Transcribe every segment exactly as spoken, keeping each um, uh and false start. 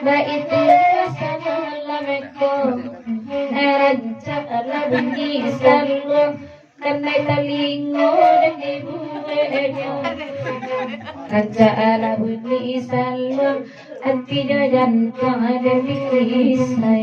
Baitu samalam ko, rancak lah bunyi saluang, kanai talingo dan dibueknyo. Rancak lah bunyi saluang, ati jo jantuang ado di kisah.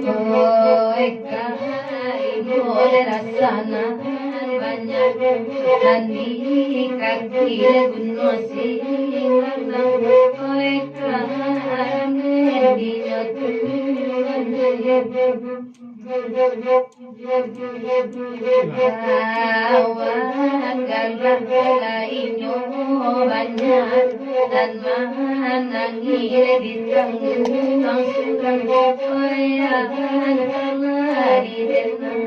Oi, kahai boleh rasa nahan banyak, tanding kaki guno sing lamang. Oi, kahai dinyo tu. Awan galak lainyo banyak, nan manangih di tangguang surang, koyaan kama di denang.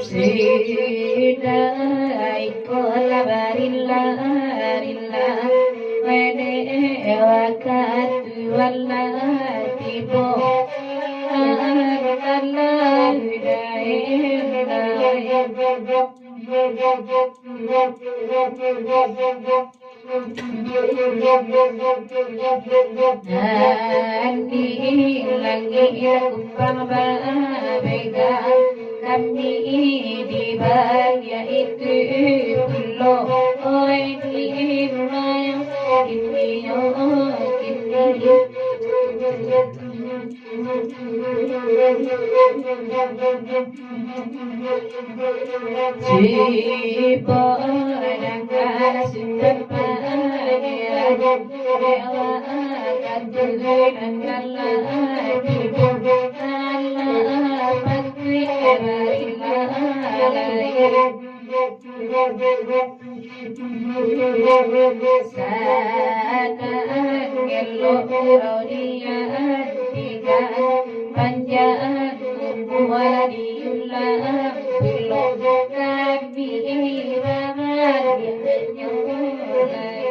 Sudah iko lah barila-rila, wene wakatu lah tibo, alah dae. Di langik kumbang babega, kami di bagian itu pulo. Oi, di rumah yang kini, oh, kini. Cipo dangka sudah pangeran, dewa katurunan Allah, tibo Allah, patuik barilah lai. Sanak elok rodian tiga, panjang umur diulang pulo, kami bamadianyo lai.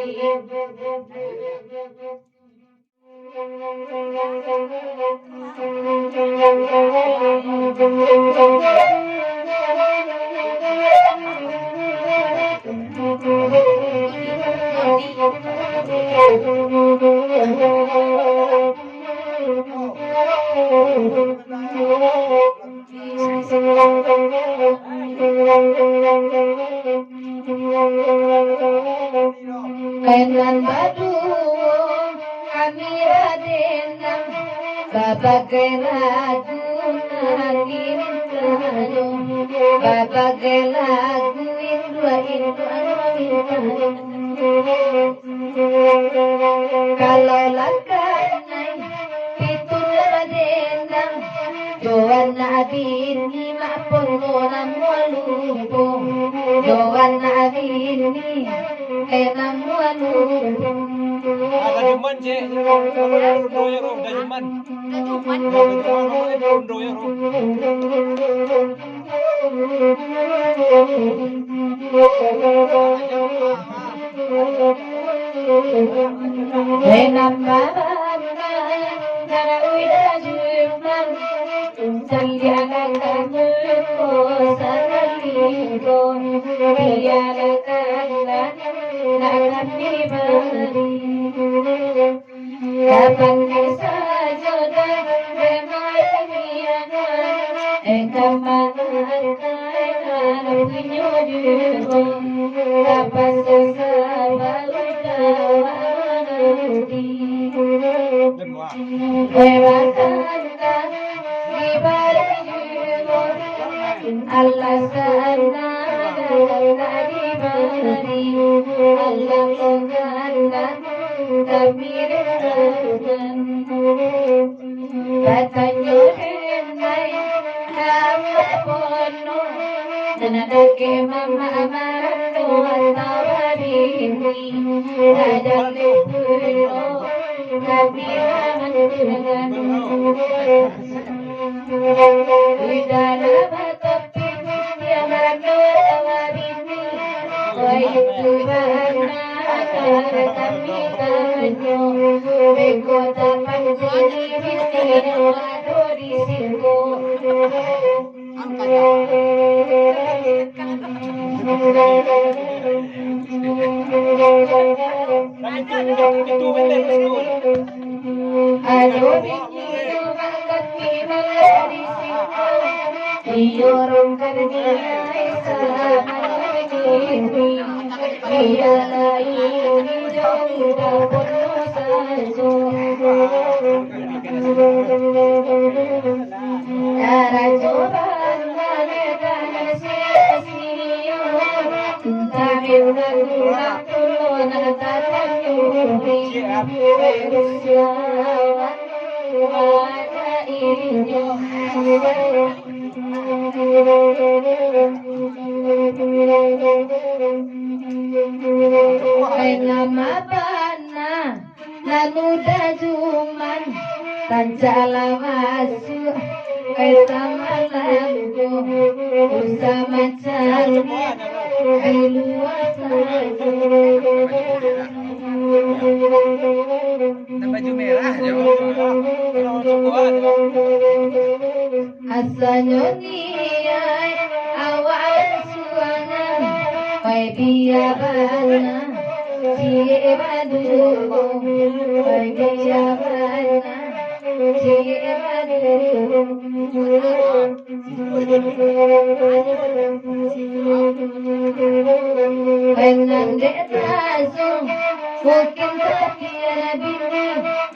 Kainan baduo kami badenang, babagai lagu nan dimintanyo, babagai lagu induak-induak nan dimintanyo. Kalau langkah nai, pitu lah badendang, jo anak bini mak pono namuah lupo, jo anak bini, eh, namuah lupo. Ah, Dajuman, cek. Dajuman. Dajuman. Dajuman, Dajuman. Wenam malam nan udah juman, caliak nan kamu ko sakali ko, biarkanlah nak kami bari. Kapan sajo dah memoriangan, engkau manantikan punyo juo. Kapan susah baru kau mengerti. Berangkatlah dibari juo. Alasan nan nak dibari, Allah Tuhan nan kami dengarkan. Batanyo denai hamba pono, nan dakek mamak marantau atau babini, rajan pulo kami manantikan. Udah lah batapik, dia marano babini. Wai tu bana, kami tanyo. Beko tapancari bini, ado di siko. Ado bini tu makan di malam di siko, diorongkan niai salamo ini. Bialah ini jadi dapur sajo. Karajo bana sia-sia, tapi urang-urang pulo nan tatanyo. Nama bana nan udah juman, tancaklah masuak ka samalam ko, usah mancari di lua sajo. Baju merah je. Asanyo niai awak suangan, pai bia bana, ciek baduo, pai bia bana, ciek baduo. Nan dek taso, mungkin tapi bini,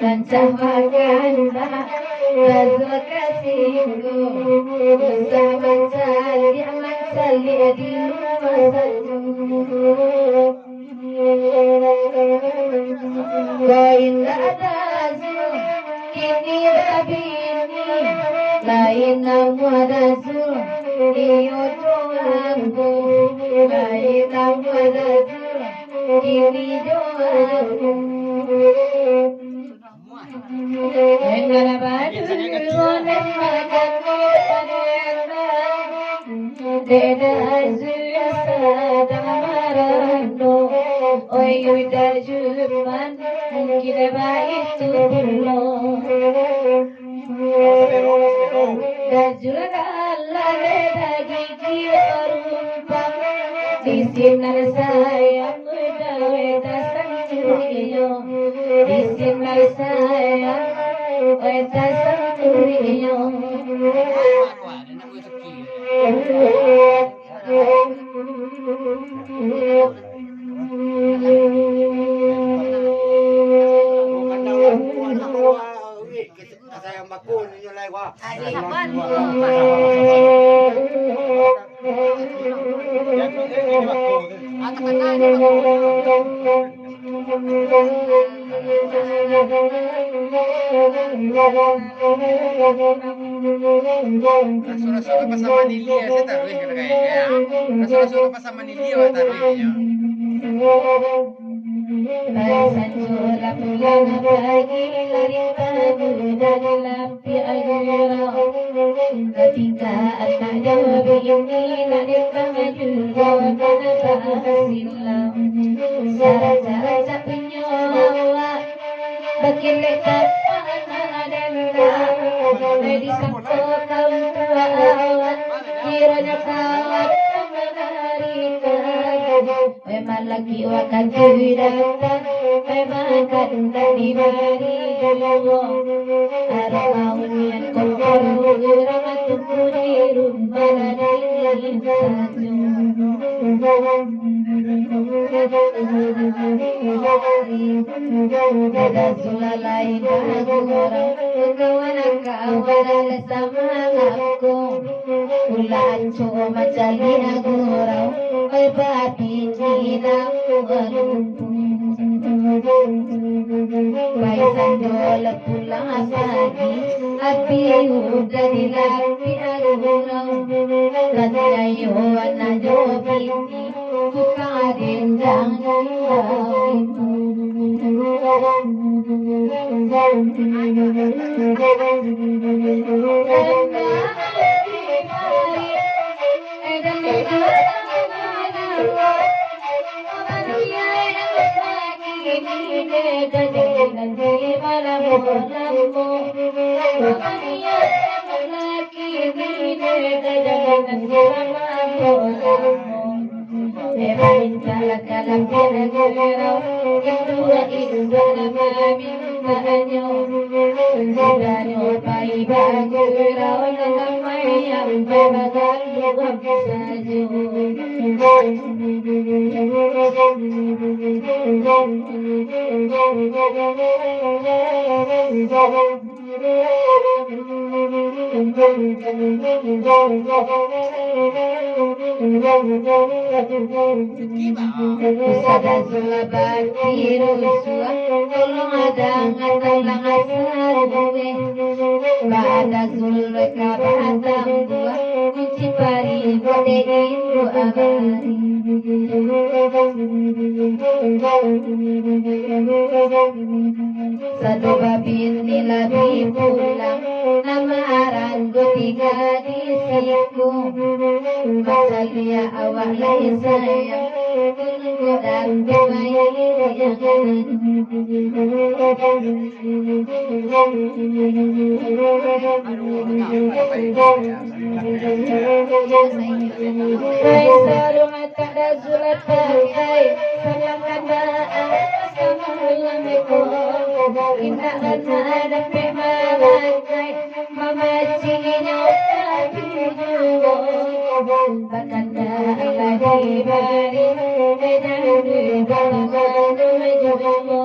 rancak makan bah, taso ka siko, usah mancaliak, mancaliak di lua sajo. Ko indak taso, kini babini, lain namuah taso, iyo jo ambo, lain namuah taso, kini jo ambo. Dek Dazul sadang marano, oi, oi, Dazul man, mungkin baitu pulo. Dazul kalah dek gigi barumpang, di sinan sayang dawai tasanju. Di sini saya, eh, tak sanggup. Raso-raso pasal manilia, saya taruih kalau kayak, ya. Raso-raso pasal manilia, awak taruih, ya. Basanjo lah pulang pagi, lari pagi dari lapiak gurau. Katika anak jauh bini, nak datang jugo, kana bahasilang. Sarancak-rancak punyo awak, bakilek tapak anak danda. Lai disangko kawan awak, kironyo kawan manariko. Memang laki wakatu datang, memang kadang dibari dulu. Arah aunian kompor, urang tunggu di rumah ladang sajo. Dada sulalai dah gurau, kawan-kawan sama aku. Ulah anco mancaliak gurau, oi, babini lah gurau. Pai sanjo lah pulang pagi, api udah di lapiak gurau. Taniayo anak jo bini, tukang dendang. Usada Zulabak di rusuah, tolong ada ngatalang asal gue. Bada Zulka batang buah, kunci pari gode indu abari. Sado babini labi pulang, nama aran jo tiga di siku. Masalia awak lai sayang, tunggu dan bayang. Hai, sarung atak dah Zulai pakai, salah kandaan, salah lambek. Indak bana dapek malakai, mamacinyo tapi juo. Bakanda lah dibari, medan di bawah juo.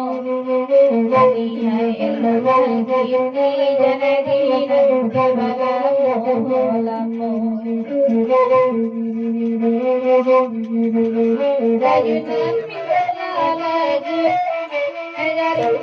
Kami hai elok lagi ni, jadi nan ka balamo-lamo. Dari nan minta lagi, dari nan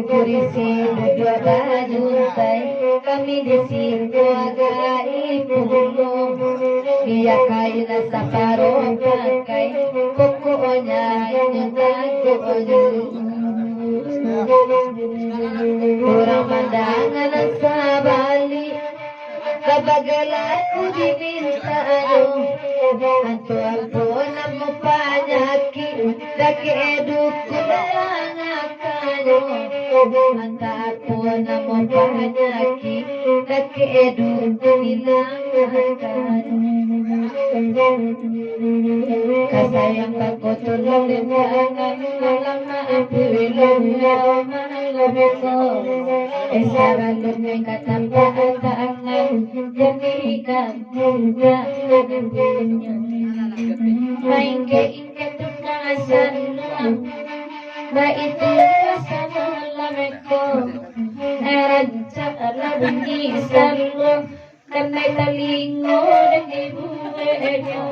Kurisi duduak bajuntai, kami di siko agak ipulo. Bia kain saparo pakai, pokoknyo inyo takuik. Urang mandanga nan sabali, babagalaku dimintanyo. Antu apo namo panyakik, dakek dukun dalangakanyo. Antu apo namo panyakik, dakek dukun ilangakanyo. Kasayang bako tulung, rintangan malam, api wilujah malam beko. Esa balun ka tapak tangan, jani ka mudah. Maingke-ingke tukang saluang, baitu samalam beko. Rancak lah bunyi saluang, kanai talingo dan dibueknyo.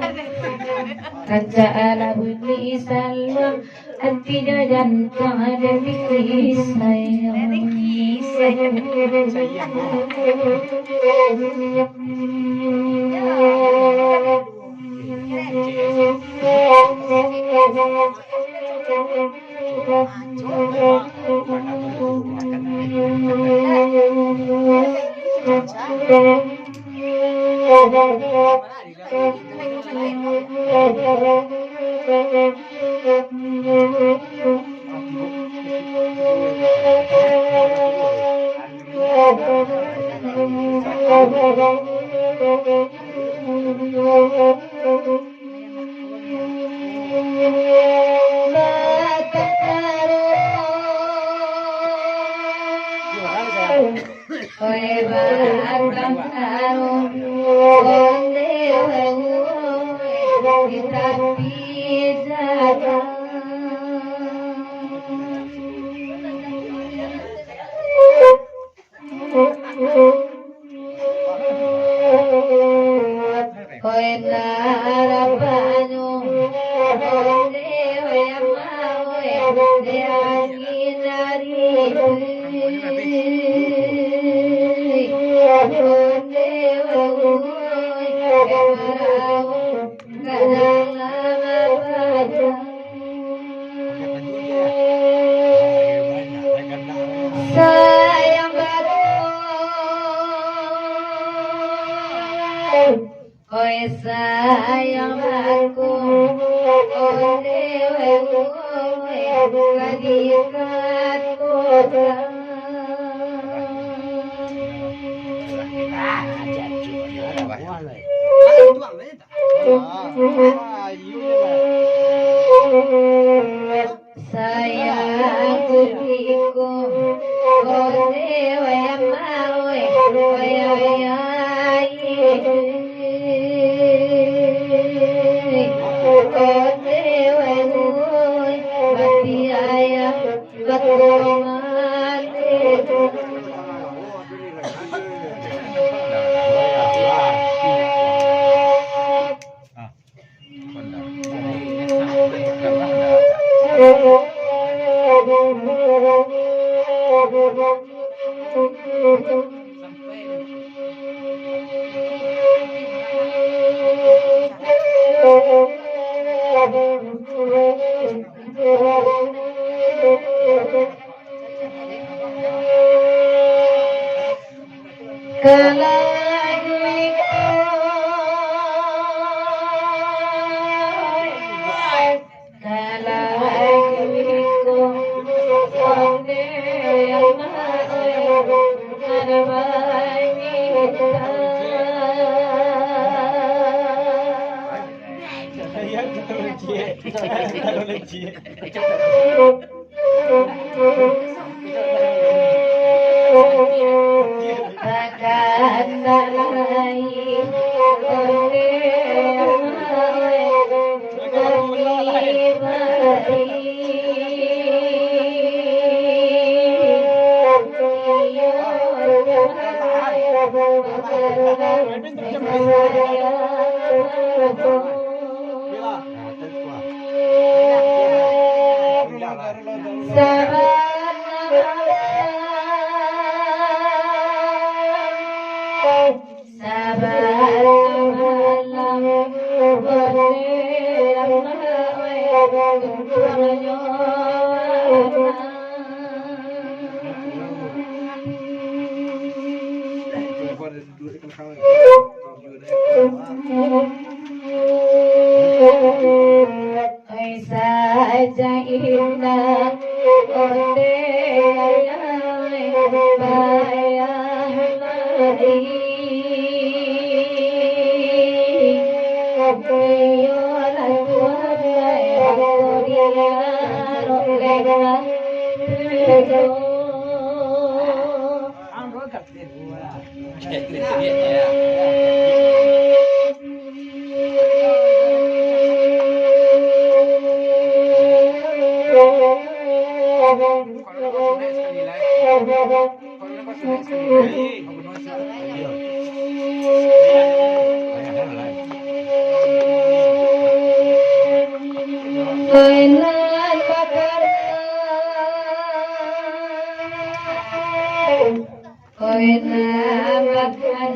Rancak lah bunyi saluang, ati jo jantuang dari kisah. Oi batang taru, onde wau di tapi jalan. Oi narapanyo, onde wau amau, onde angin ari. Onde wau, onde marau. Sayang bako, oi sayang bako, onde wau, oi, ka diikat kotak. Sayang kutiko, onde wau amau, wau ayah. Onde wau, mati ayah. Koinan bakar. Koinan bakar.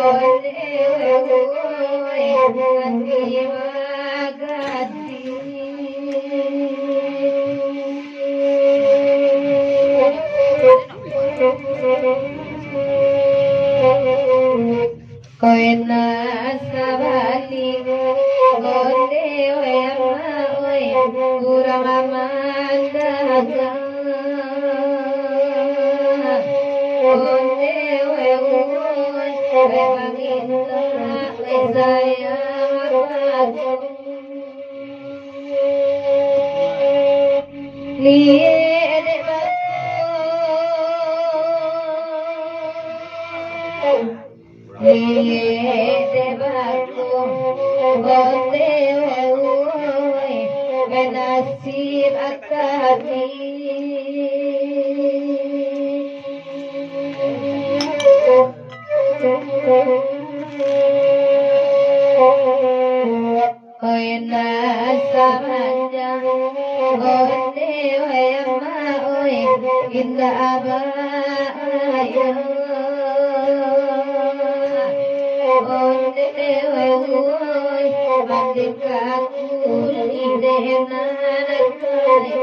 Onde wewuy, ati bagati. Koinan sabali, onde wai ama oi, urang aman dagang. Onde wai uwoi, wai panginta, wai sayang, wai Ni dek bako. Ni dek bako. Onde wai, nasib akati. Oi, nan samanjang, onde wai ama oi, indak aba ayah. Onde wai oi, mandeka kuli dek nan kali.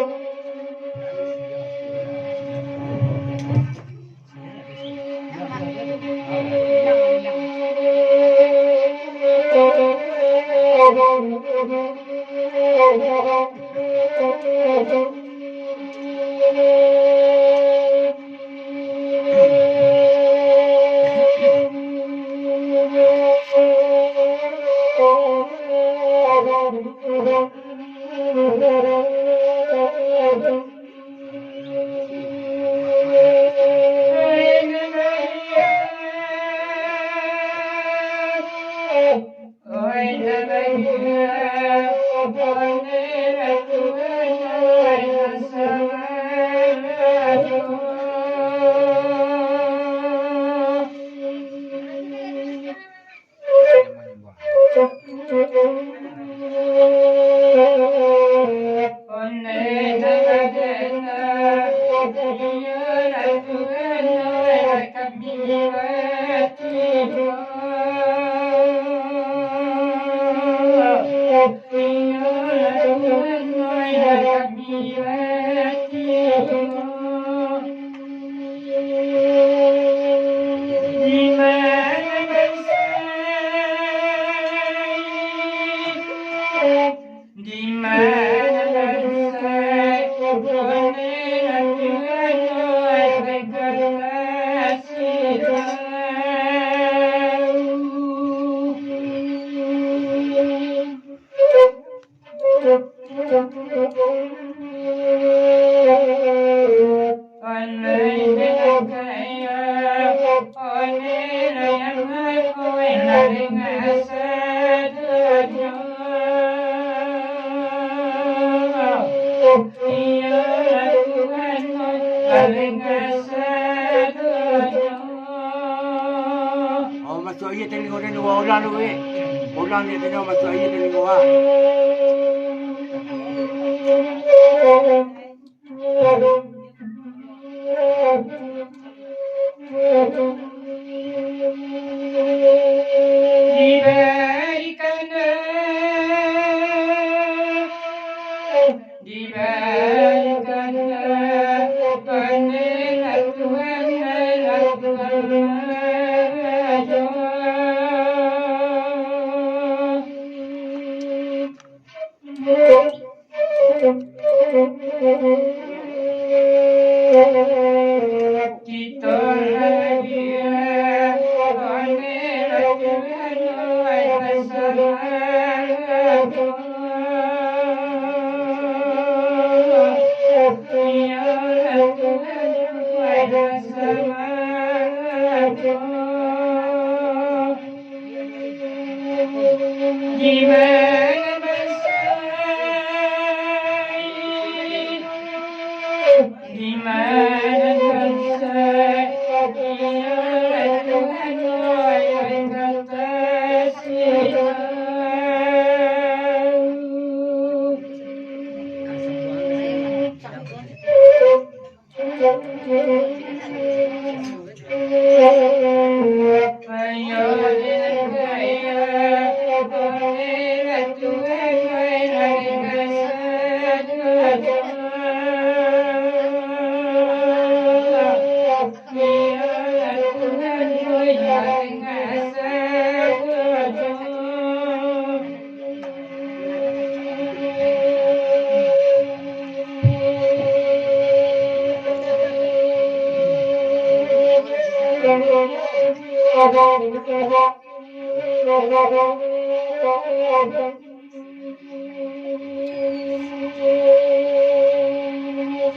Oh, masuak aia talingo den, urang-urang tu, eh. Urang ni tengok masuak aia talingo, ah. Diberikan, diberikan, pandengar Tuhan, pandengar Tuhan. Kita lagi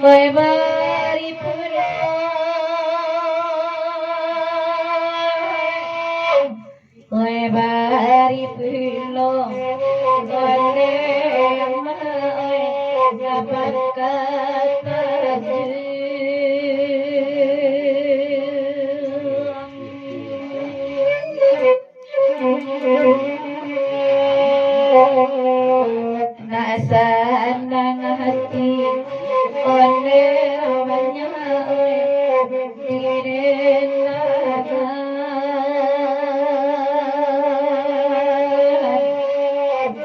Oi bari pulo, oi bari pulo, oi lema, oi dapat kata. Nak sanang hati, ondeh banyak, oi, direnahkan.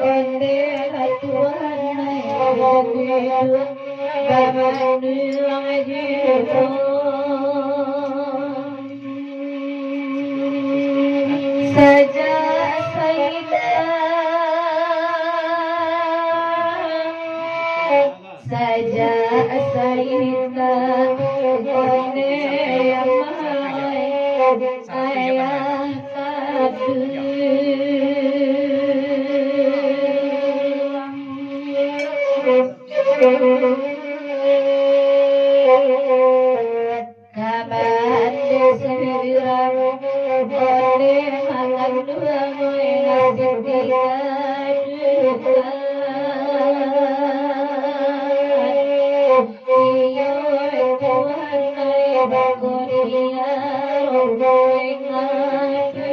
Ondeh Tuhan, oi, bamanduang juo. Sajak saida, sajak saida, ondeh amai, ayah kadu. Kaban surang, ondeh manganduang, oi, ngasih tiga duka. Iyo, Tuhan, ai, bako dia, oi, ngadu.